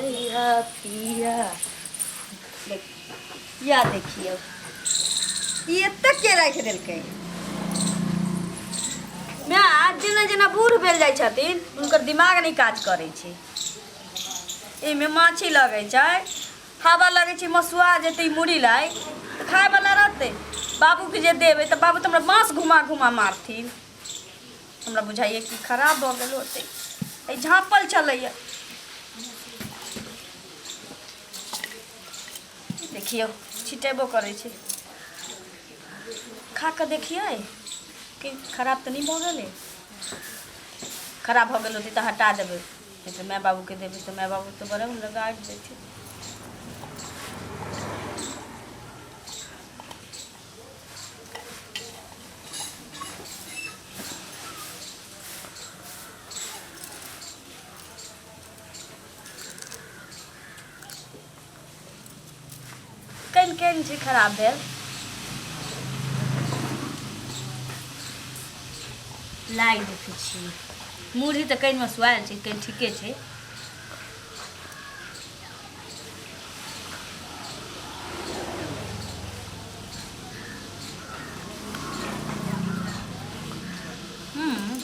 जइहा पिया। देख, या देखियौ ई एतऽ के राखि देलकै। माय जेना जेना बूढ़ भेल जाइ छथिन हुनकर दिमाग नहि काज करै छै। एहिमे माछी लगै छै, हवा लगै छै, मसुआ जेतै मुड़ी लाइ तऽ खायवला रहतै। बाबूके जे देबै तऽ बाबू तऽ हमरा बाँस घुमा घुमा मारथिन। हमरा बुझाइए कि खराब भऽ गेल होतै। एहि झाँपल छलैए, देखियौ छिटेबो करै छै। खा कऽ देखियै कि खराब तऽ नहि भऽ गेलै। खराब भऽ गेल होतै तऽ हटा देबै, नहि तऽ माय बाबूके देबै तऽ माय बाबू तऽ बड़ा हमरा गारि देथिन। केहन केहन छै खराब भेल लागि देखै छियै। मुरही तऽ कनिमे सुआयल छै, कनि ठीके छै। हम्म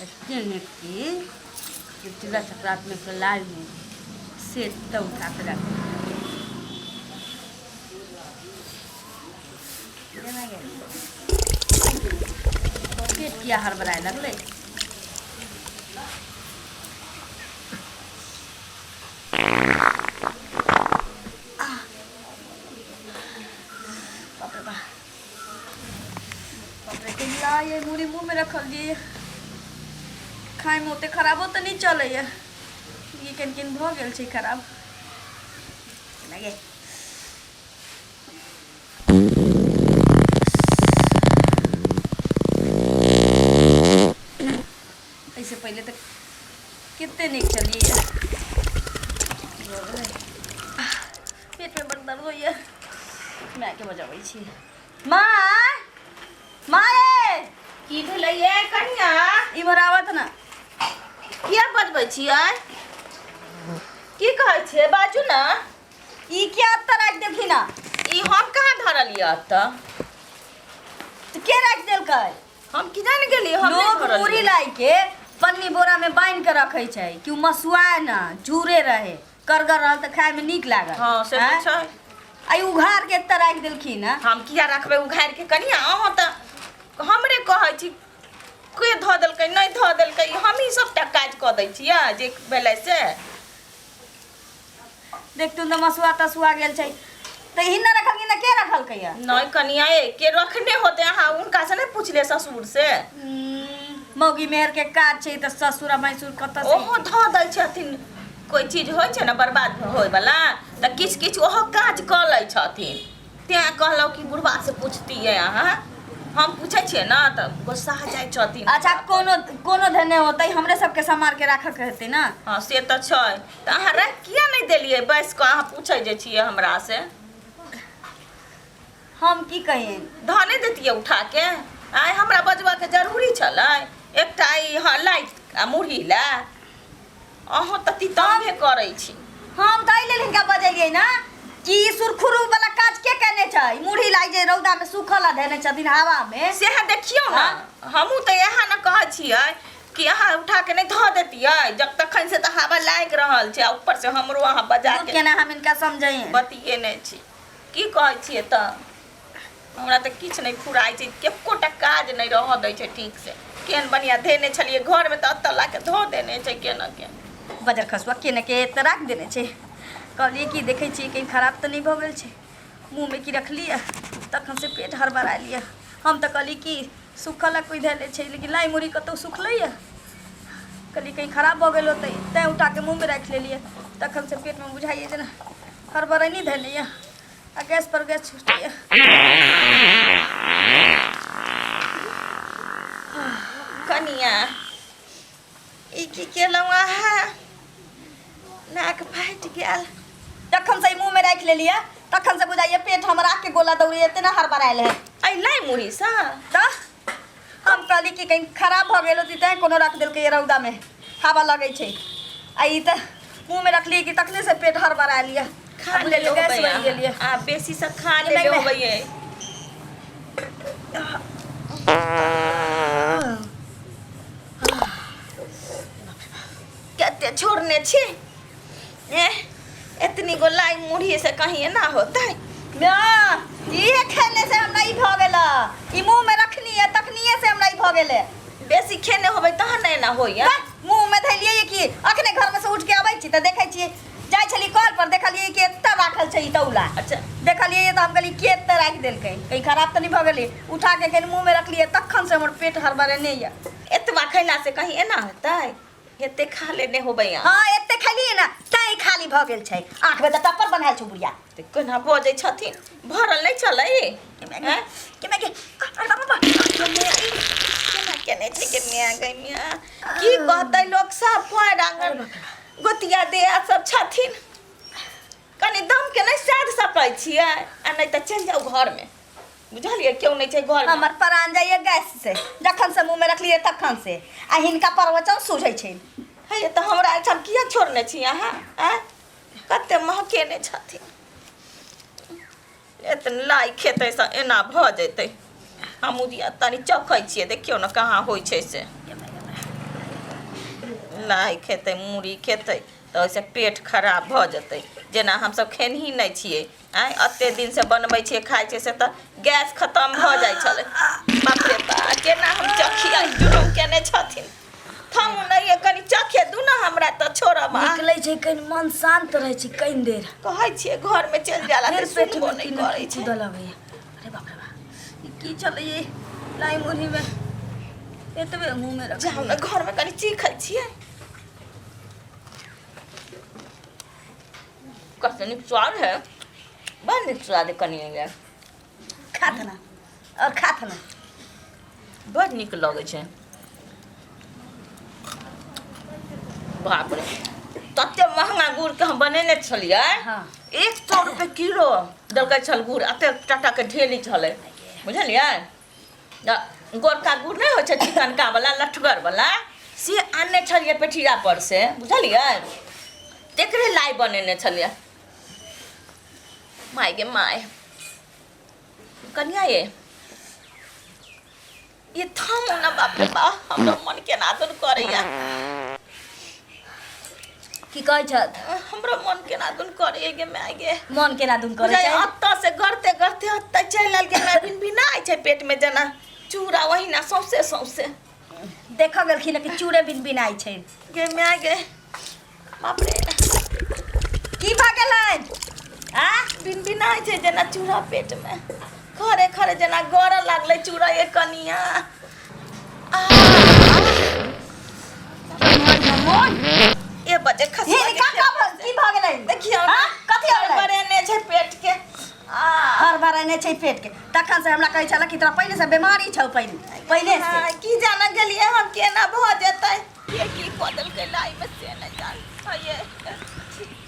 एते नीक कि तिला संक्रांतिमे के लाइमे से तऽ उठा कऽ राखू। पेट किया हड़बड़ाए लगलै? बाप रे बाप, बाप रे, कहिया ये मुड़ी मुँहमे रखल जे खायमे ओते खराबो तऽ नहि चलैए। ई कनि कनि भऽ गेल छै खराब लगे। एहिसँ पहिले तऽ कते नीक छलियै। पेटमे बड़ दर्द होइए, मायके बजाबै छी। माँ, माँ, की भेलै ये कनिया? इम्हर आवत ना। किया बजबै छियै? की कहै छियै, बाजू ने। ई किया एतऽ राखि देलखिन हँ? ई हम कहाँ धरलियै एतऽ? तऽ के राखि देलकै? हम की जान गेलियै, हम नहि लोग धरलियै। मुड़ी लाई के पन्नी बोरा में बांध के रखे छै कि उ मसुआए ना, झूरे रहे, करगर रहल तऽ खाय में नीक लागल। हँ से तऽ आँय? छै। आ ई उघार के एतऽ राखि देलखिन हँ। हम किया रखबै उघारि के कनिया? अहाँ तऽ हमरे कहै छी के धऽ देलकै नहि धऽ देलकै। हमही सबटा काज कऽ दै छियै जे भेलै से। देखतुन तऽ मसुआ तसुआ गेल छै तऽ ई नहि रखलखिन तऽ के रखलकै या? नहि कनिया, ए के रखने होते? अहाँ हुनका से नहि पुछले ससुर से? मौगी मेहर के काज छै तऽ ससुर आ भैंसुर कतऽ से? ओहो धऽ दै छथिन। कोइ चीज होइ छै ने बर्बाद होय वाला तऽ किछु किछु ओहो काज कऽ लै छथिन। तें कहलहुँ कि बुढ़बा से पुछतियै अहाँ। हम पूछै छियै ने तऽ गोस्सा जाइ छथिन। अच्छा, कोनो कोनो धने होतै, हमरे सबके सम्हार के राखऽ के हेतै ने। हँ से तऽ छै। तऽ अहाँ राखि किया नहि देलियै बैस कऽ? अहाँ पूछै जे छियै हमरा से। हम की कहियनि? धऽ नहि दैतियै उठा के? आइ हमरा बजबऽके जरूरी छलै एकटा ई? हँ, लाइट आ मुरही लए अहूँ तऽ तितम्भे करै छी। हम तऽ एहि लेल हिनका बजेलियै ने कि ई सुरखुरु वाला काज के केने छै? मुरही लाइ जे रौदा में सूखल आ धेने छथिन हवा में। सएह देखियौ ने, हमहूँ तऽ इएह ने कहै छियै कि अहाँ उठा के नहि धऽ दैतियै जब तखन से तऽ हवा लागि रहल छै आ ऊपर से हमरो अहाँ बजा के केना हम हिनका समझैयै? बतिये नहि छी। की कहै छियै तऽ हमरा तऽ किछु नहि फुराइ छै। एकोटा काज नहि रहऽ दै छै ठीक से। केहन बढ़िआँ धेने छलियै घरमे तऽ एतऽ ला कऽ धऽ देने छै केना के। बजर खसुआ के ने के एतऽ राखि देने छै। कहलियै कि देखै छियै कहीं खराब तऽ नहि भऽ गेल छै। मुँहमे की रखलियै, तखन से पेट हड़बड़ायल यऽ। हम तऽ कहली कि सुखल कोइ धैले छै, लेकिन लाइ मुरही कतहु सुखलैए? कहलियै कहीं खराब भऽ गेल होतै, तैँ उठाके मुँहमे राखि लेलियै। तखन से पेटमे बुझाइए जेना हड़बड़ैनी धैले यऽ आ गैस पर गैस छूटैए। कनिया, ई की केलहुँ अहाँ? नाक फाटि गेल। तखन से ई मुँहमे राखि लेलियै तखन से बुझाइए पेट हमरा के गोला दौड़ैए, तेना हड़बड़ायल है। एहि लाइ लाई मुरही सँ तऽ हम कहली कि कहीं खराब भऽ गेल होती तैं कोनो रख देलकै रौदामे हवा लगै छै आ ई तऽ मुँहमे रखलियै कि तखने से पेट हड़बड़ायल यऽ खा लेले गैस होबै बनि गेल यऽ आ बेसी से खा लेले होबै कते छोड़ने छी ए एतनी गो लाई मुरही से कहीं एना होतै ना इहे खेले से हमरा ई भऽ गेल ई मुँह में रखनी है तखनिए से हमरा ई भऽ गेलै बेसी खेने होबै तहन ने एना होइया मुँह में धैलियै कि अखने घर में से उठ के अबै छी तऽ देखै छियै जाइ छली कल पर देखलियै कि एतऽ राखल छै ई तौला अच्छा देखलियै तऽ हम कहलियै के एतऽ राखि देलकै कहीं खराब तऽ नहि भऽ गेलै उठा के कनि मुँह में रखलियै तखन से हमर पेट हड़बड़ेने यऽ एतबा खैला से कहीं एना होतै एते खा लेने होबै अहाँ हाँ एते खेलियै ने तैं खाली भऽ गेल छै आँख में तऽ टप्पर बन्हायल छौ बुढ़िया तऽ केना बजै छथिन भरल नहि छलै के के माय गे, अरे बाप रे बाप। केना केने छै के मिया गै मिया की कहतै लोक सब पर आंगन गोतिया दिया सब छथिन कनि दम के नहि साध सकै छियै आ नहि तऽ चलि जाउ घरमे बुझलियै केओ नहि छै घरमे हमर प्राण जाइए गैस से जखन से मुँह में रखलियै तखन से आ हिनका प्रवचन सूझै छै हे तऽ हमरा एहिठाम किया छोड़ने छी अहाँ आँय कते महकेने छथिन एतने लाइ खेतै से एना भऽ जेतै हम उदिया तनी चखै छियै देखियौ ने कहाँ होइ छै से लाइ खेतै मूड़ी खेतै तऽ ओहिसँ पेट खराब भऽ जेतै जेना हमसब खेनही नहि छियै आँय एते दिनसँ बनबै छियै खाइ छियै से तऽ गैस खतम भऽ जाइ छलै बाप रे बा केना हम चखियै जुलुम केने छथिन थमू नहि कनि चखे दू ने हमरा तऽ छोड़ब अहाँ। निकलै छै कनि मन शान्त रहै छै कनि देर कहै छियै घरमे चलि जाला फेर तऽ पेट सुनबो में नहि की न करै की छै कूदऽ लगैया अरे बाप रे बाप ई की चलै ये लाई मुरही में एतबे मुँह में रख जाउ ने घरमे कनि चीखै छियै कते नीक स्वाद है बड़ नीक स्वाद है कनि एहिमे खात ना और खात ना बड़ नीक लगै छै बाप रे तते महंगा गुड़के हम बनेने छलियै हाँ। 100 रुपए किलो देलकै छल गुड़ एते टाटा के ढेली छलै बुझलियै गोरका गुड़ नहि होइ छै चिकनका वाला लठगर वाला से आनने छलियै पेठिया पर से बुझलियै तकरे लाइ बनेने छलियै माय गे माय कनिया ये ये थम ना बाप रे बाप हमरा मन केना दुन करैया की कहै छथ हमरो मन केना दुन करैया गे माय गे मन केना दुन करै बुझाइ छै अत्ता से गरते गरते अत्ता चलि आयल गे माय भिन भिनाइ छै पेट में जेना चूड़ा ओहिना सौंसे सौंसे देखऽ गेलखिन कि चूड़े बिन बिनाइ छै गे माय गे बाप रे की भऽ गेलनि आ बिन बिनाइ छै जेना चूड़ा पेट में खरे खरे जेना गरऽ लागलै चूड़ा ये कनिया आ ए बजे खसुआ हिनका के का भऽ- की भऽ गेलनि देखियौ हाँ? कथी हो गेलै बरेने छै पेट के आ हर भरने छै पेट के तखन से हमरा कहै छला कि तोरा पहिले से बीमारी छौ पहिले पहिले से हाँ, की जाना गेलियै हम केना भऽ जेतै के की कऽ देलकै लाई में से नहि जान ये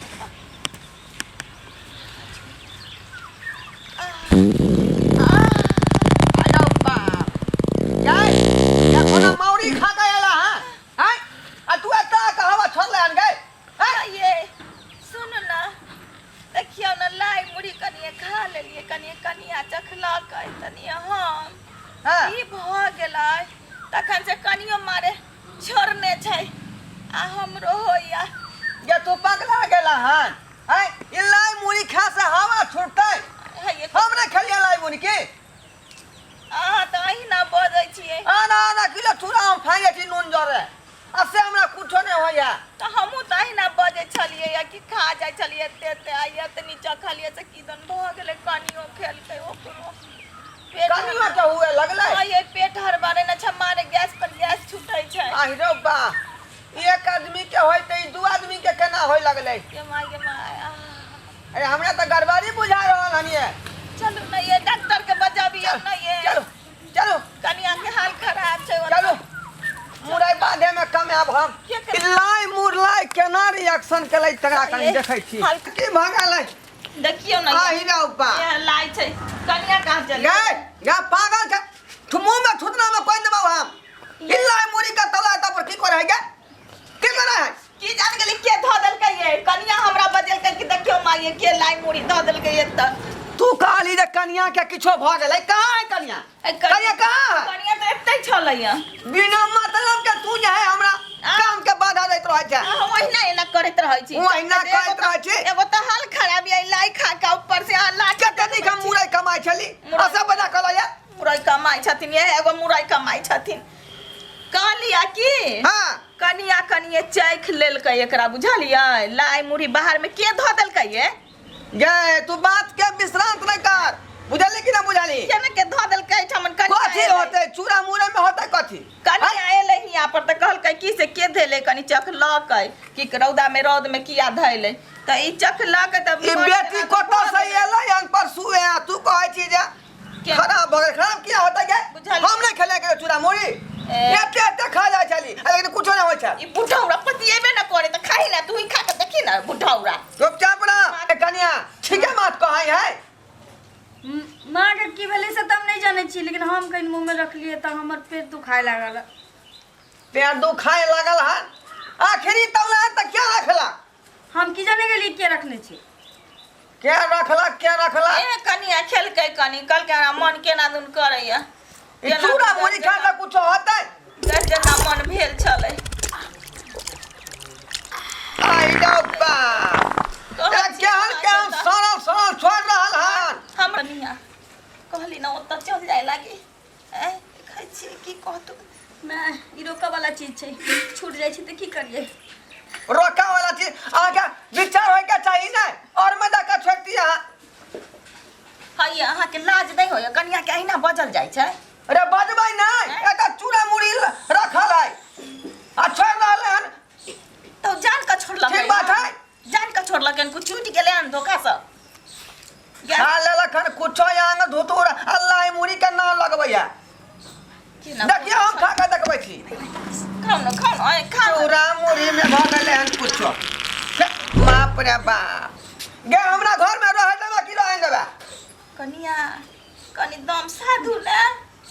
अरे बाप जाय या कोनो मौरी खा के आला हां हैं आ तू एता कहवा छोड़ले हन गए हैं ये सुन ना देखियौ ने लाई मुढ़ी कनिए खा लेलियै कनिए कनिया चखलकै तनिए हम हां की भऽ गेलै तखन से कनियो मारे छोड़ने छै आ हमरो होइया ये तू पगला गेला हन हैं ई लाई मुरी खा से हवा छूटतै हे हम नहीं खेलिए लाई मुरी के अहाँ तऽ अहिना बजै छियै आना आना किलो चूड़ा हम खाइ छी नून जरे आ से हमरा कुछो नहीं होइया तऽ हमहूँ तऽ अहिना बजै छलियै या कि खा जाइ छलियै एते एते आ एतनी चखलियै से किदन भऽ गेलै कनियो खेलकै ओकरो पेट कनियो के हुए लगलै हँ ये पेट हड़बड़े ने छै मारे गैस पर गैस छूटै छै आहि रो बा एक आदमी के होय तऽ ई दू आदमी के केना होय लगलै गे माय गे माय आह। अरे हमरा तऽ गड़बड़ी बुझा रहल हन ये चलू ने ये डॉक्टर के बजाबियौ ने ये चलू चलू कनिया के हाल खराब छै ओतऽ। चलू मुरई बांधे में कम आब हम के ई लाई मुरलाई केना रिएक्शन केलै तकरा कनि देखै छी हल्का- की भऽ गेलै देखियौ ने आही रे उपा ये लाइ छै कनिया कहाँ चल गे गे पागल छै तू मुंह में थुतना में कोई देबौ हम इल्ला मुरी का तला तब पर की करे है गे की करे है की जान गेली के धऽ देलकै ये कनिया हमरा बजेलकै कि देखियौ माँ ये के लाई मुड़ी धऽ देलकै ये तऽ तू कहली जे कनिया के किछो भऽ गेलै कहाँ है कनिया ए, कनिया कहाँ है कनिया तऽ एतै छलैया बिना मतलब के तू जे है हमरा काम के बाधा दैत रहै छै हम ओहिना एना करैत रहै छी ओहिना करैत रहै छी। एगो तऽ हाल खराब ये लाई खा के ऊपर से अहाँ लाठी कते नीक हम मुरई कमाइ छली मुरई। आ सब बजा कहला ये मुरई कमाइ छथिन ये एगो मुरई कमाइ छथिन कहलिया की हाँ कनिया कनिये चैख लेलकै एकरा बुझलियै लाई मुढ़ी बाहर में के धऽ देलकै ये गे तू बात के विश्रांत नहीं कर बुझली कि ना बुझली के ने के धऽ देलकै एहिठामन कनिया कथी एलै। होते चूड़ा मुरई में होते कथी कनिया एलै हियाँ पर तऽ कहलकै की से के धैले कनि चखलकै कि रौदा में रौद में किया धैले तऽ ई चखलकै तऽ ई बेटी कतऽ से एलै हन परसू ए तू कहै छी जे के? खराब भऽ गेल खराब किया होतै गे बुझलियै। हम नहि खेले के चूड़ा मुरही ए। एते एते खा जाइ छली आ लेकिन कुछो नहि होइ छै ई बुढ़ौरा पतिएबे न करे तऽ खाही ना तू ही खा के देखी ना बुढ़ौरा चुपचाप रह ए कनिया ठीके बात कहै है माँ के की भेलै से तऽ हम नहि जानै छी लेकिन हम कहीं मुँहमे रखलियै तऽ हमर पेट दुखाय लागल पेट दुखाए लागल हन आखिरी तौला तऽ क्या रखला हम की जाने गेलियै के रखने छी क्या रखला क्या रखला ए कनिया खेलकै कनि कहलकै हमरा मन केना दुन करैया ई चूड़ा मुरही खा के कुछो होतै गैस जेना मन भेल छलै आई डब्बा केहन केहन सड़ल सड़ल छोड़ रहल हन हम कनिया कहली ना ओतऽ चल जाय लागी ए देखै छियै की कहतू नहि ई रोकऽ वाला चीज छै छूट जाइ छै तऽ की करियै रोका वाला चीज अहाँके विचार होय के चाही ने और में दऽ के छोड़ती अहाँ हैया अहाँके लाज नहि होइया कनिया के अहिना बजल जाइ छै अरे बजबै नहि एतऽ चूड़ा मुरही रखल है आ छोड़ रहल हन तऽ जान कऽ छोड़लक ठीक बात है जान कऽ छोड़लक हन कुछ छूटि गेलै हन धोखा सँ खा लेलक हन कुछो आंग धुतुर अल्लाह मुरी के नाम लगबैया देखियौ हम खा के देखबै छी खाउ ने खाउ ने खाउ चूड़ा मुरही में भऽ गेलै हन कुछो बाप रे बाप गे हमरा घर में रहे देबै कि रहे देबै कनिया कनि दम साधु ने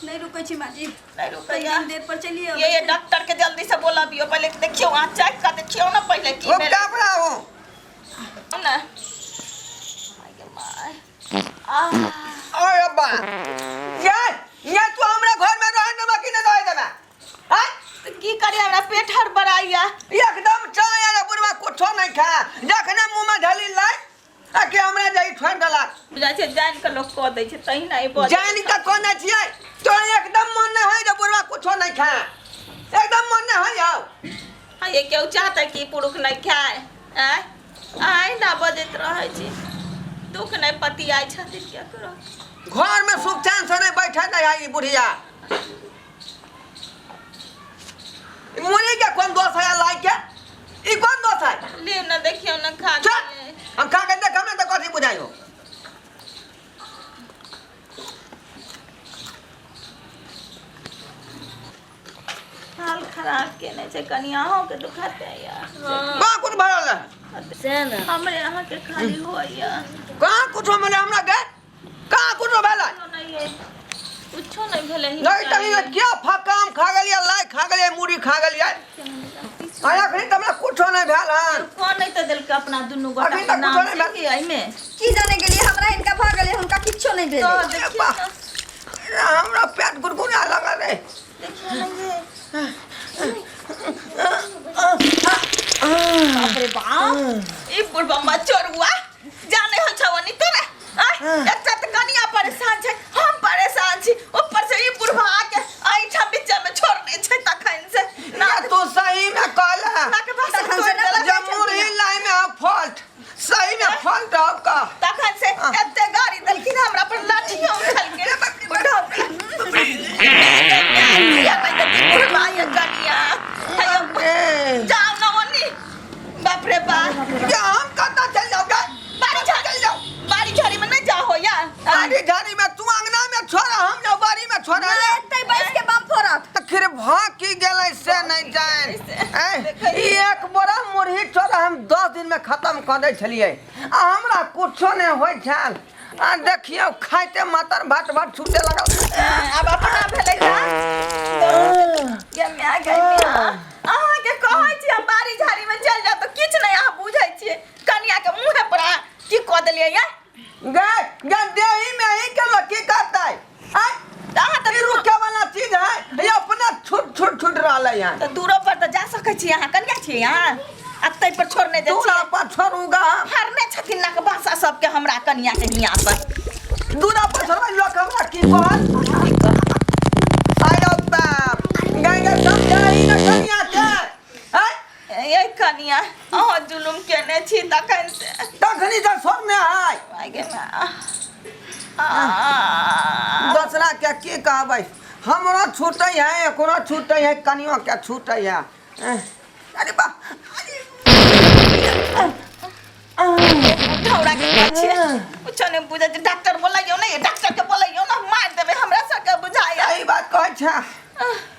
नहीं रुकै छी माँ जी नहीं रुकैया कनि देर पर चलिए ये डॉक्टर के जल्दी से बोलाबियो पहले देखियो अहाँ चेक कर देखियो ना पहले की भेलै चुपचाप रहू ना आइ गे माय आ अरे बा ये ये तू हमरा घर में रहे देबै कि नहीं रहे देबै आँय? तऽ की करी हमरा पेट हड़बड़ाइया एकदम चाय रे बुढ़वा कुछो नहीं खा जखने मुंह में ढली लाई आ के हमरा जाई छोड़ देलक बुझाइ छै जानि कऽ लोक कऽ दै छै तहिना ई बजै जानि के कोने छियै तोरा एकदम मन नहीं है जे बुढ़वा कुछो नहीं खा एकदम मन नहीं है आउ हाँ ये केओ चाहता कि पुरुख नहीं खाए आँय आँय ना बजैत रहै छी दुख नहीं पतियाइ छथिन केकरो घर में सुख चैन से नहीं बैठे नहीं है ई बुढ़िया ई मुरी के कोन दोष है लाई के ई कोन दोष है ले ना देखियौ ना खा चल हम खा के देखब ना तो कथी बुझाइयो हाल खराब केने छै कनि अहूँके दुखाते यार कहाँ कुछ भरल है से ने हमरे अहाँके खाली होइया कहाँ कुछ मिले हमरा के कहाँ कुछ भेलै नहीं है कुछो नहीं भेलै नहीं तनी क्या फकाम खा गेलियै लाई खा गेलियै मुरी खा गेलियै आ अखनी तऽ हमरा कुछो नहि भेल हन कौन नहीं तऽ देलकै अपना दुनू गोटा अभी के तक नाम कुछो नहि से भेल। की एहिमे की जाने गेलियै हमरा हिनका भऽ गेलै हुनका किछो नहि भेलै तऽ देखियौ वाह। ने, हमरा पेट गुड़गुड़ा लगल रे देखियौ ने ये बाप रे बाप ई बुढ़बा चोरुआ जाने हो छवनी तोरा आय, एकटा तऽ कनिया परेशान छै हम परेशान छी ऊपर से ई बुढ़बा आके एहिठाम बीचा में छोड़ने छै तखन से ना ना तू सही में कहला नाक भाषा तखन से तोड़ि देलक। जब मुरही लाई में हम फॉल्ट सही में फॉल्ट हो का तखन से एते गाड़ी देलखिन हमरा पर लाठियो उठल के बुढ़ा बुढ़बा ये कनिया हेयो, ए, जाओ ना ओनी बाप रे बाप क्या हम कतऽ चलि जाउ गे बाड़ी झाड़ी चलि जाउ बाड़ी झाड़ी में नहीं जाओ यार बाड़ी झाड़ी में तू अंगना में छोड़ हम जाउ बाड़ी में छोड़ नहि एतै बैस के बम फोड़त तऽ फिर भऽ की गेलै से नहीं जान देखै ई एक बोरा मुरही छोड़ हम 10 दिन दिनमे खतम कऽ दै छलियै आ हमरा कुछो नहि होइ छल आ देखियौ खाइते मातर भात भात छूटे लगल। आब अपना भेलै गे माय गे माय। अहाँके कहै छी हम बाड़ी झाड़ीमे चलि जाउ तऽ किछु नहि अहाँ बुझै छियै। कनियाके मुँहे पर अहाँ की कऽ देलियै ये? गे गे देही में ही के लोग की करतै? आँय? तऽ अहाँ तऽ ई रुके वाला चीज है, ये अपना छूट छूट छूट रहलै हन। तऽ दूरो पर तऽ जा सकै छी अहाँ, कनिया छियै अहाँ, आ ताहि पर छोड़ने जाइ दूरा छियै। पर छोड़ूगा हम। फड़ने छथिन नाक बासा सबके हमरा कनिया के हियाँ पर। दूरा पर छोड़बै लोक हमरा की कहत? आइ रौ बाप, गाय गे समझाही न कनिया के। आँय? ये कनिया अहाँ जुलुम केने छी तखन से। तखनी तऽ छोड़ने है। आइ गे माय। आ दोसरा के की कहबै, हमरो छूटै है, एकरो छूटै है, कनियो के छूटै है। अरे बा, ढौरा के कहै छियै कुछो नहि बुझै छै। डॉक्टर बोलैयौ ने, डॉक्टर के बोलैयौ ने, मारि देबै हमरा सबके बुझाइया। यही बात कहै छै।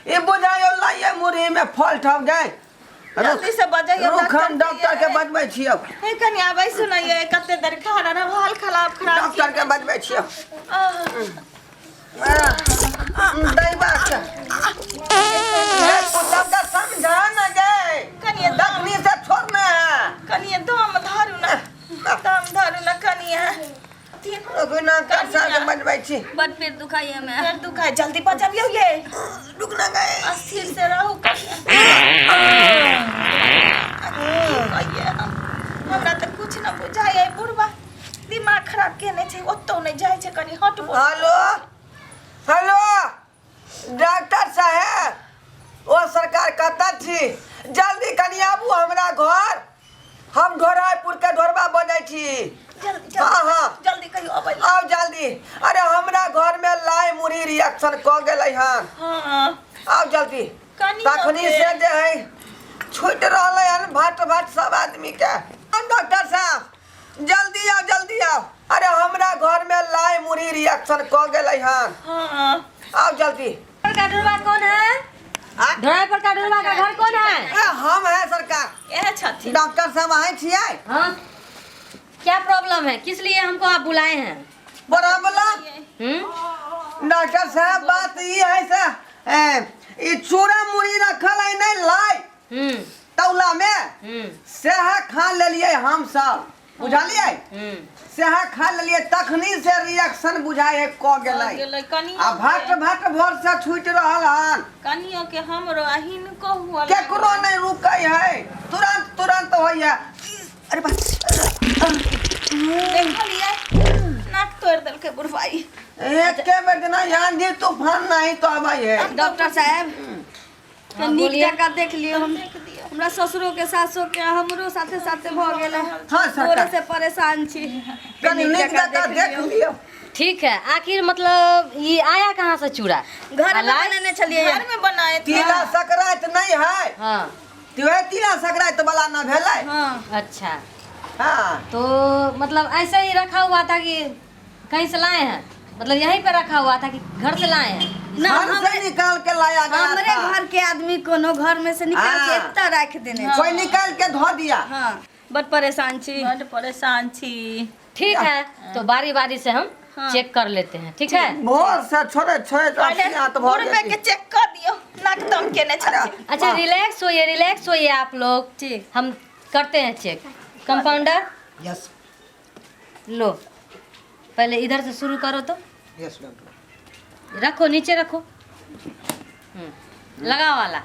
ई बुझाइयो लाइए मुरही में फल ठक गए। जल्दी से बजैयौ। रुक, हम डॉक्टर के बजबै छियौ। हे कनिया बैसू ने ये, कते देर खाना ना हाल खराब खराब। डॉक्टर के बजबै छियौ। दैबा के हे पुतब के समझा न गए। कनिया दखनी से छोड़ने है। कनिया दम धरू ना, दम धरू ना कनिया। रुक ना, डॉक्टर के बजबै छी। बड पेट दुखाइए हमें। पेट दुखाय, जल्दी बजबियौ ये। रुक ना गए। अस्थिर से रहू कनिया। की कहियै हम, हमरा तऽ कुछ न बुझाइ। बुढ़बा दिमाग खराब केने छै, ओतौ नहि जाइ छै। कनि हटबो। हेलो हेलो डॉक्टर साहेब, ओ सरकार कतऽ छी? जल्दी कनि आबू हमरा घर, हम ढोरायपुर के ढोरबा बजै छी। जल्दी। हाँ, हाँ। जल्दी कहियो अबै लए। आउ जल्दी। अरे हमरा घर में लाई मुरही रिएक्शन कऽ गेलै हन। हाँ। आउ जल्दी। कनियो तखनी के। से जे है छूटि रहलै हन भाट भाट सब आदमी के। डॉक्टर साहब जल्दी आओ, जल्दी आओ। अरे हमरा घर में लाई मुरही रिएक्शन कऽ गेलै हन। हाँ। आओ जल्दी। का ढोरबा कौन है? आ? ढोराई पर का ढोरबा का घर कौन है? ए, हम है सरकार। इएह छथिन। डॉक्टर साहब आए छियै। हाँ, क्या प्रॉब्लम है? किस लिए हमको आप बुलाए हैं? प्रॉब्लम हम्म डॉक्टर साहब बात ई है से ए, ई चूड़ा मुरही रखल है नहीं लाई तौला में, सेहा खा लेलियै हम सब, बुझलियै? सेहा खा लेलियै तखनी से रिएक्शन बुझाइ है कऽ गेलै। गेलै कनियो। आ भाट भाट भोर से छूटि रहल हन। कनियो के हमरो आ हिनको हुआ लागल। केकरो नहीं रुकै है, तुरंत तुरंत होइए। अरे बा, देखलियै नाक तोड़ि देलकै बुढ़बाई। एके बेर जेना आंधी तूफान नहीं तो आबै है। डॉक्टर साहब हाँ, नीक बोलिए। जकाँ देख लियौ। हम देख दियौ। हमरा ससुरो के सासो के हमरो साथे साथे भऽ गेल है। हाँ, सरकार। तोरे से परेशान छी। कनि नीक जकाँ देख लियौ। ठीक है, आखिर मतलब ये आया कहाँ से चूड़ा? घर में अलाय? बनेने छलियै। घर में बनाए थे। तिला सकराइत नहीं है। हाँ। वएह तिला सकराइत वाला न भेलै। हाँ। अच्छा। हाँ। तो मतलब ऐसे ही रखा हुआ था कि कहीं से लाए हैं? मतलब यहीं पे रखा हुआ था कि घर से लाए हैं? ना, घर से हमरे निकाल के लाया गया हमरे था। घर के आदमी कोनो घर में से निकाल के हाँ। एतऽ राखि देने छै। कोई निकाल के धो दिया। हाँ, बड परेशान छी। बड परेशान छी। ठीक है, तो बारी बारी से हम चेक कर लेते हैं, ठीक है? भोर से छोड़े छोड़े तो पहिले हाथ भर बुढ़बे के चेक कर दियौ, नाक दम केने छथिन। अच्छा रिलैक्स होइए, रिलैक्स होइए आप लोग। ठीक। हम करते हैं चेक। कंपाउंडर। यस। लो पहले इधर से शुरू करो तो। Yes doctor. रखो, नीचे रखो। लगाओ वाला।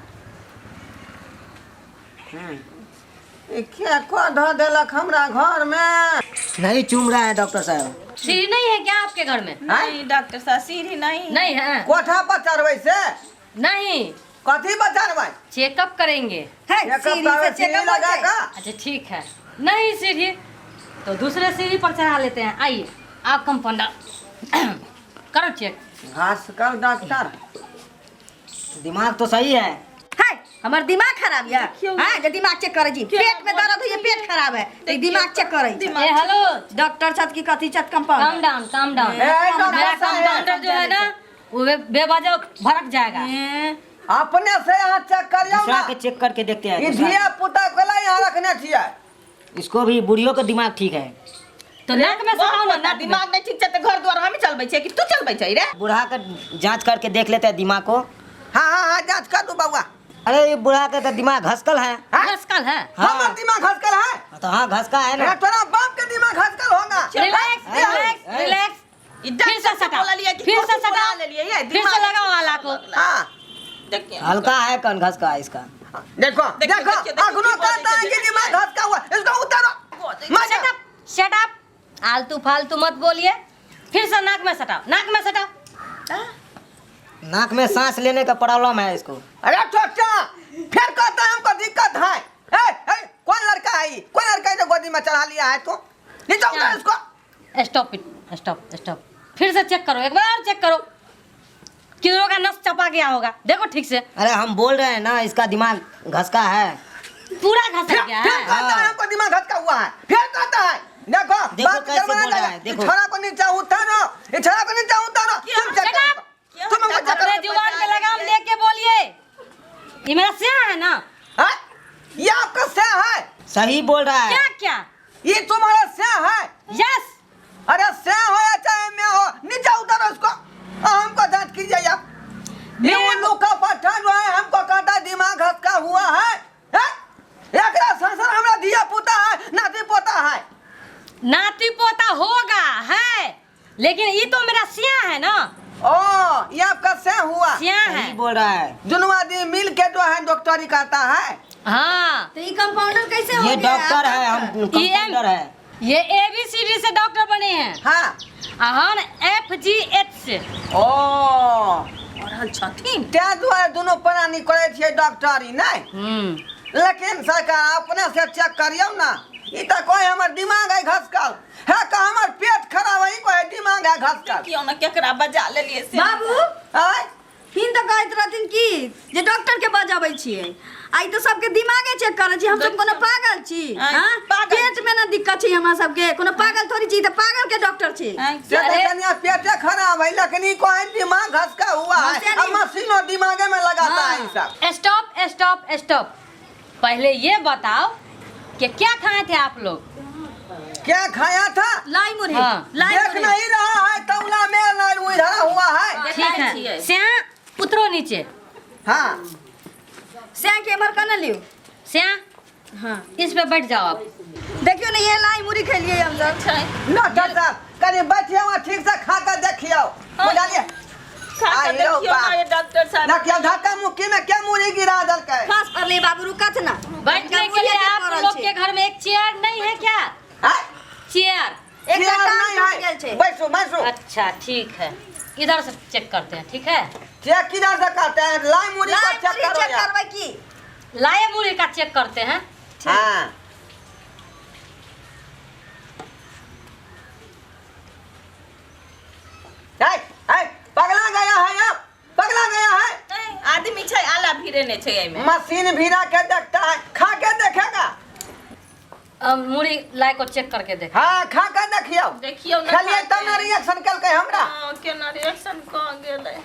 ई के को धो देलक हमरा घर में? नहीं चूम रहा है डॉक्टर साहब। सीढ़ी नहीं है क्या आपके घर में? नहीं डॉक्टर साहब, सीढ़ी नहीं। नहीं है। कोठा पर चढ़बै से? नहीं। कथी पर चढ़बै? चेकअप करेंगे। है, चेकअप सीढ़ी से करबै, सीढ़ी चेकअप लगा होइ छै। का? अच्छा ठीक है, नहीं सीढ़ी तो दूसरे सीढ़ी पर चढ़ा लेते हैं। आइए आप कंपाउंडर करो चेक। घास कर डॉक्टर। दिमाग तो सही है। है, हमर दिमाग खराब या? देखियौ। हाँ, जे दिमाग चेक करै छी। पेट में दर्द होइए, पेट खराब है तो दिमाग चेक करै छै। ए हेलो डॉक्टर छथि कि कथी छथि compound? Calm down, calm down. ए डॉक्टर मेरा साहब कंपाउंडर जो है ना वो बेवजह भड़क जाएगा। अपने से यहाँ चेक करियौ दूसरा ना। के चेक करके देखते हैं। ई दूसरा धिया पुता के ला यहाँ रखने छियै। इसको भी बुढ़ियों का दिमाग ठीक है। तो नाक में सटाओ ना, नाक में। दिमाग नहीं ठीक छै तऽ घर द्वार हम चलबै छियै कि तू चलबै छै रे? बूढ़ा का जांच करके देख लेते हैं दिमाग को। हाँ हाँ हाँ, जांच कर दू बउआ। अरे ये बूढ़ा का तो दिमाग घसकल है। घसकल है। हाँ। हमर दिमाग घसकल है? तो हाँ, घसका है ना। अरे तोरा बाप के दिमाग घसकल होगा। Relax, relax, relax. ई फिर से डॉक्टर से सटाओ, बोललियै कि फिर से कथी बोला सटाओ, लेलियै ये फिर से दिमाग लगाओ आला को। हाँ। देखिए। हल्का है कन घसका है इसका। देखो, देखियो, देखो, देखियो, देखियो, अखनो की बोलै कहता है छै, कि दिमाग घसका हुआ, इसको उतारो। शट अप, शट अप, आलतू फालतू मत बोलिए। फिर से नाक में सटाओ, नाक में सटाओ। नाक में सांस लेने का प्रॉब्लम है इसको। अरे छोटा, फिर कहता है हमको दिक्कत है। ए, ए, कौन लड़का है ये? कौन लड़का है जो गोदी में चढ़ा लिया है तू? नीचे उतार इसको। Stop it, stop, stop. फिर से चेक करो, एक बार और चेक करो, किधरों का नस चपा गया होगा, देखो ठीक से। अरे हम बोल रहे हैं ना, इसका दिमाग घसका है। पूरा घसक फिर गया फिर है। कहता है हमको दिमाग घसका हुआ है, फिर कहता है। देखो, देखो बात कैसे गड़बड़ा बोल रहा जाएगा। है, देखो। छोरा को नीचे उतारो, ये छोरा को नीचे उतारो। तुम चेक Shut करो। up! तुम हमको चेक करो। अपने जुबान पे लगाम दे के बोलिए, ये मेरा सिया है ना। हाँ? ये आपका सिया है। सही बोल रहा है। क्या क्या? ये तुम्हारा सिया है। यस। अरे सिया हो या चाहे मैं हो, नीचे उतारो इसको और हमको जांच कीजिए आप। ये उल्लू का पट्टा जो है हमको कहता है दिमाग घसका हुआ है। हैं? एकरा संसार हमरा धिया पुता है, नाती पोता है। नाती पोता होगा है, लेकिन ये तो मेरा सिया है ना। ओ, ये आपका सिया हुआ। सिया है। सही बोल रहा है। दुनू आदमी मिल के जो है डॉक्टरी करता है। हाँ। तो ये कंपाउंडर कैसे हो ये गया? डॉक्टर है, हम कंपाउंडर है। ये ए बी सी डी से डॉक्टर बने हैं। हाँ। हम एफ जी एच से। ओ। पढ़ल छथिन। तें दुआरे दुनू प्राणी करै छियै डॉक्टरी, नहि? लेकिन सरकार अपने से चेक करियौ ना, ई तऽ कहै हमर दिमाग है घसकल, हे कह हमर पेट खराब है, ई कहै दिमाग है घसकल। कियो ना केकरा बजा लेलियै से। बाबू, आँय? हिन तऽ कहैत रहथिन कि जे डॉक्टर के बजाबै छियै, आ ई तऽ सबके दिमागे चेक करै छी। हम सब कोनो पागल छी? आँय, हाँ? पागल। पेट में ना दिक्कत छै हमरा सबके, कोनो पागल थोड़ी छी, तऽ पागल के डॉक्टर छी। आँय, से तऽ कनिया पेटे खराब है, लेकिन ई कहै दिमाग घसका हुआ है, हाँ, से अब मशीनो दिमागे में लगाता है ई सब। Stop, stop, stop. पहले ये बताओ कि क्या खाए थे आप लोग? क्या खाया था? लाई मुरही। हाँ। लाई देख मुरही। नहीं रहा है, तौला में लाई मुरही धरा हुआ है। ठीक है। छियै। श्या उतरो नीचे। हाँ। श्या के एम्हर कने लियो। श्या, हाँ। इस पे बैठ जाओ आप। देखियो ने, ये लाई मुरही खेलिए हम सब। छै। डॉक्टर साहब कनी बैठियो, वहाँ ठीक से खा के देखियो, बुझलिए? खा के आइयो देखियो ना बाप। ये डॉक्टर साहब। देखियो धक्का मुक्की में क्या मुरही गिरा देलकै। खास पर ले बाबू, रुकत ना। बैठने के लिए मुरही आप पड़ल लोग छै। के घर में एक चेयर नहीं है क्या? आँय? चेयर। एक चेयर टांग नहीं टूट है। गेल छै। बैठो, बैठो। अच्छा ठीक है, इधर से चेक करते हैं, ठीक है? चेक किधर से करते हैं? लाई मुरही लाई को चेक मुरही करो चेक यार। करबै की? लाए मुरही का चेक करते हैं। हाँ। ए, ए, पगला गया है आप, पगला गया है। नहीं, आदमी छै आला भिरे नहि छै एहिमे। मशीन भिरा के देखता है, खा के देखेगा। अब मुरही लाए को चेक करके देख। हाँ, खा के देखियो। देखियौ ने। खेलिए तब ना रिएक्शन कलकै हमरा। हाँ, केना रिएक्शन कऽ गेलै।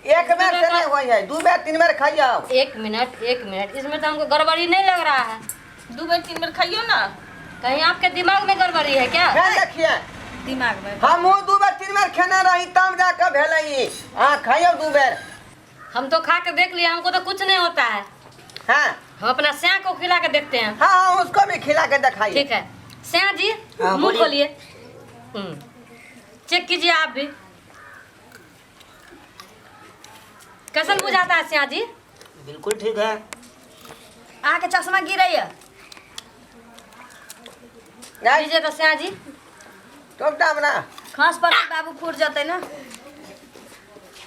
एक बेर से नहीं होई है, दू बेर तीन बेर खाइयो। एक मिनट, एक मिनट, इसमें तो हमको गड़बड़ी नहीं लग रहा है। दू बेर तीन बेर खाइयो ना। कहीं आपके दिमाग में गड़बड़ी है क्या? खा देखिए। दिमाग में। हमहूँ दू बेर तीन बेर खेने रही तब जाके भेलै ई। हाँ, खाइयो दू बेर। हम तो खा के देख लिया, हमको तो कुछ नहीं होता है। हाँ। हम अपना स्या को खिला के देखते हैं। हाँ, हाँ, उसको भी खिला के दिखाइए। ठीक है स्या जी, हाँ, मुंह बोलिए। खोलिए। चेक कीजिए आप भी, कैसन बुझाता है स्या जी? बिल्कुल ठीक है। अहाँके चश्मा गिरैया। नहीं। लीजिए तो स्या जी। टोक दाम ना। खास पर बाबू फूट जतै ना।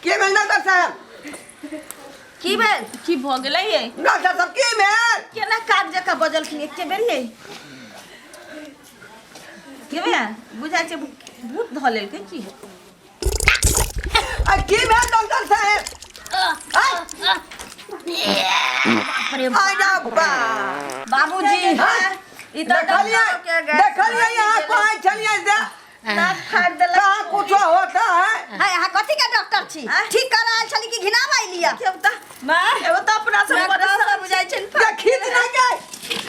की भेल डॉक्टर साहब? की भेल? की भऽ गेलै ये? डॉक्टर साहब की भेल? केना काग जकाँ बजलखिन एके बेर ये? के भैया बुझाइ छै भूत धऽ लेलकै की? आ की भेल डॉक्टर साहब? आय बाबा। बाबूजी, हाँ? ई तऽ देखलियै डॉक्टरो के गैस देखलियै भऽ अहाँ गेलै। कहै छलियै जे नाक फाड़ देलक। कहाँ कुछ होता है। है अहाँ कथी के डॉक्टर छी? ठीक करा आयल छली कि घिनावा लिया? देखियौ तऽ एगो तऽ अपना सब परेशान बुझाइ छै। ये खींच ना गए,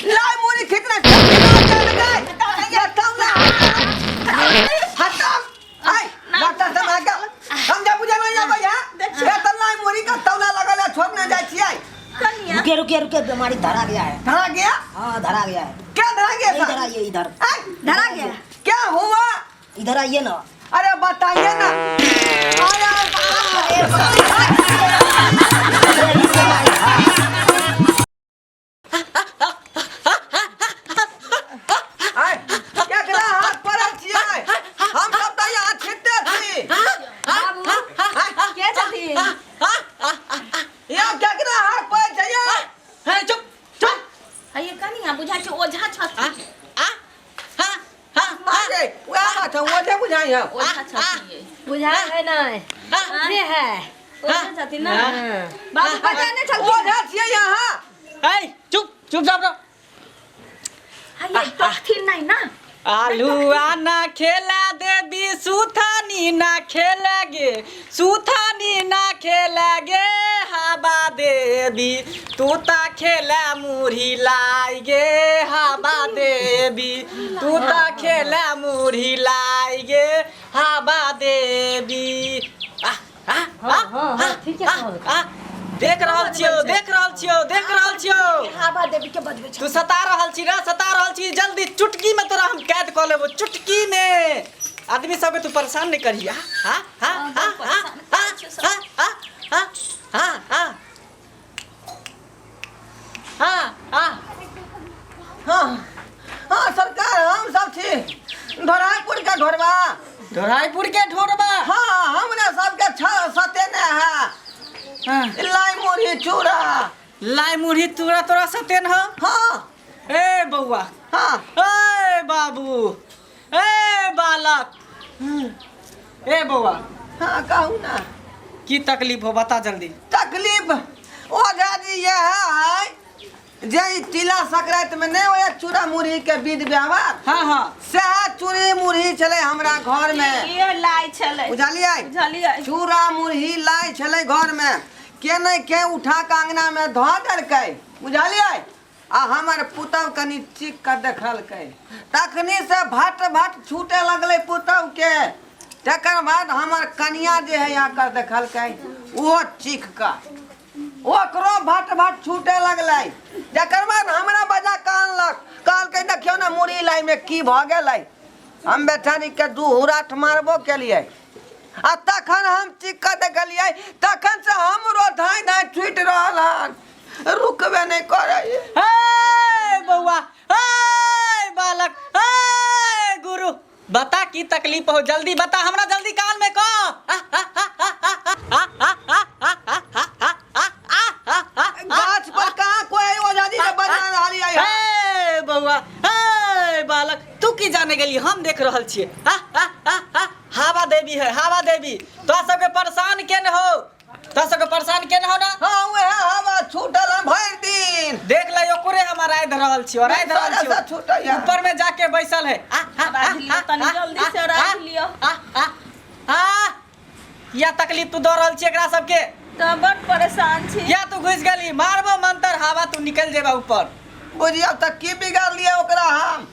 लाई मुरी खींच ना, खींच ना गए, ये तौला हटाओ। आय डॉक्टर साहब आके समझा बुझा नहीं आबै है। ये तो लाई मुरी का तौला लगल है, छोड़ नहीं जाय छियै। कनिया रुकिए रुकिए रुकिए, बीमारी धरा गया है। धरा गया? हाँ धरा गया है। क्या धरा गया इधर सर? आइए इधर। आय, धरा गया? क्या हुआ? इधर आइए ना। अरे बताइए ना। अरे बाप रे। आय, केकरा हाथ पड़ल छियै? हम सब तऽ यहाँ छिटते छी। बाबू के छथिन? यहाँ केकरा हाथ पड़ल छै यौ? हे चुप चुप। हइये कनिया बुझाइ छै ओझा छथिन। मारे, वएह बात है, ओझे बुझाइ हम। ओझा छथिन। बुझाइ है नहि, ओझे है। ओझा छथिन ना बाबू? पता नहि छलखिन। ओझा छियै यहाँ। ए चुप चुप जाब। हइये टकथिन नहि ना। आलुआ ना खेला देबी, सुथानी ना खेला गे, सुथानी ना खेला गे, हवा देबी तू ता खेला मुरही लाई गे, हवा देबी तू ता खेला मुरही लाई गे, हवा देबी। आ आ आ। हाँ हाँ, ठीक है कहलकै। आ देख रहल छियौ, देख रहल छियौ, देख रहल छियौ। हवा देवी के बजबै तू सता रहल छी ना, सता रहल छी। जल्दी चुटकी में तोरा हम कैद कऽ लेबो, चुटकी में। आदमी सबके तू परेशान नहीं करिया। हाँ हाँ हाँ हाँ हाँ हाँ हाँ हाँ हाँ हाँ हाँ। हाँ हाँ सरकार, हम सब छी धोरापुर के ढोरबा। ढोराईपुर के ढोरबा? हाँ, हमरा सबके सतेने है लाई मुरही चूड़ा। लाई मुरही तोरा तोरा सतेन हो? हाँ। ए बौआ। हाँ। ए बाबू, ए बालक, ए बौआ। हाँ कहू ना। की तकलीफ हो, बता जल्दी। तकलीफ ओझा जी यह है जे ई तिला संक्रांति में नहीं होया चूड़ा मुरही के विध व्यवहार? हाँ हाँ। सएह चूड़ी मुरही छलै हमरा घर में। ये लाई छलै। बुझलियै? बुझलियै। चूड़ा मुरही लाई छलै घर में, के नहि के उठा के अंगना में धऽ देलकै, बुझलियै? आ हमर पुतहु कनि चीख कऽ देखलकै, तखनी से भट भट छूटे लगलै पुतहु के। तकर बाद हमर कनिया जे है आकर देखलकै, ओहो चीख कऽ ओकरो भट भट छूटे लगलै। तकर बाद हमरा बजा कऽ अनलक, कहलकै देखियौ ने मुरही लाई में की भऽ गेलै। हम बेचारी के दू हुराठ मारबो केलियै आ तखन हम चीख कऽ देखलियै, तखन से हमरो धाँइ धाँइ छूटि रहल हन, रुकबे नहि करै। हे बौआ, हे बालक, हे गुरु, बता की तकलीफ हो, जल्दी बता हमरा, जल्दी कान में कह। गाछ पर कहाँ कोई ओझा जी से बजा रहल है? हे बौआ, हे बालक, तू की जाने गेली, हम देख रहल छियै। हवा देवी है, हवा देवी तोरा सबके परेशान केने हो, तोरा सबके परेशान केने हो ना? हाँ, उहे हवा छूटल हन भरि दिन। देख ले, ओकरे हम राय धर रहल छियै, राय धर रहल सारा छियै। छूटैया। ऊपर में जाके बैसल है। आ, आ, आ, राखि लियौ तनी जल्दी से, राखि लियौ। आ, आ, आ, या तकलीफ तू दऽ रहल छी एकरा सबके। तऽ बड परेशान छी। या तू घुसि गेली, मारबो मंतर, हवा तू निकल जेबा ऊपर। बुझियौ तऽ की बिगाड़लियै ओकरा हम?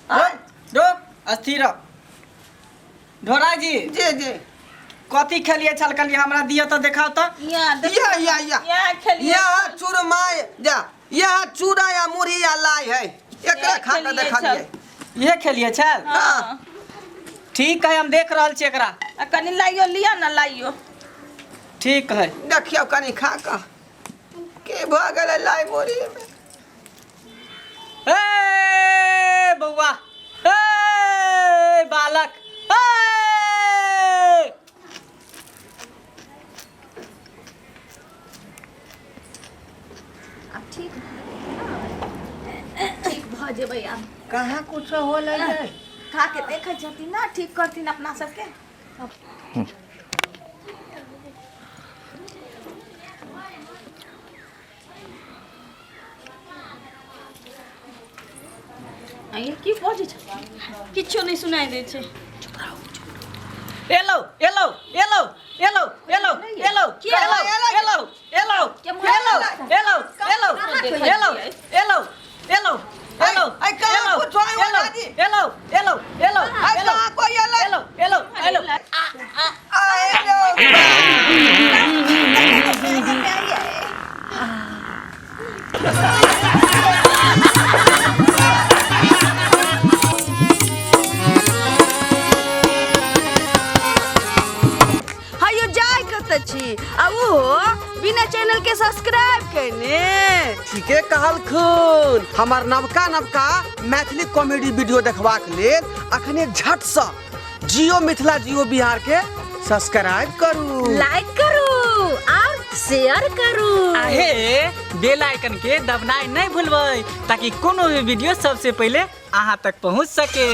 रुक रुक, अस्थिर रह। ढोरा जी। जी जी। कथी खेलिए छल कलिए, हमरा दिअ तऽ देखाउ तऽ। यहाँ देखियौ। या या या। यहाँ खेलिए। यह चूरमा जा, यह चूड़ा या मुरही या लाई है, एकरा खा के खेलिए देखलियै। इहे खेलिए छल? हाँ। ठीक है, हम देख रहल छी एकरा। आ कनि लाइयो लिअ ना, लाइयो। ठीक है। देखियौ कनि खा कऽ की भऽ गेलै लाई मुरही में। ए बौआ, ए बालक, ए आब ठीक ठीक भऽ जेबै आब। कहाँ कुछो होलै रे? खा के देखै छथिन ना, ठीक करथिन अपना सबके। आइए की बजै छै? किछो नहि सुनाइ दै छै। Hello hello hello hello hello hello hello hello hello hello hello hello hello hello hello hello ऐ कहाँ कुछ होय एलो दादी? एलो एलो एलो ऐ एलो कहाँ कोई एलै? Hello hello hello. आए रे। हयो जाय कतऽ छी आ ओहो बिना चैनल के सब्सक्राइब केने? ठीके कहलखुन। हमर नवका नवका मैथिली कॉमेडी वीडियो देखबाक लेल अखने झटसँ जियो मिथिला जियो बिहार के सब्सक्राइब करू, लाइक करू और शेयर करू। आहे बेल आइकन के दबनाइ नहि भूलबै ताकि कोनो भी वीडियो सबसे पहिले अहाँ तक पहुँच सके।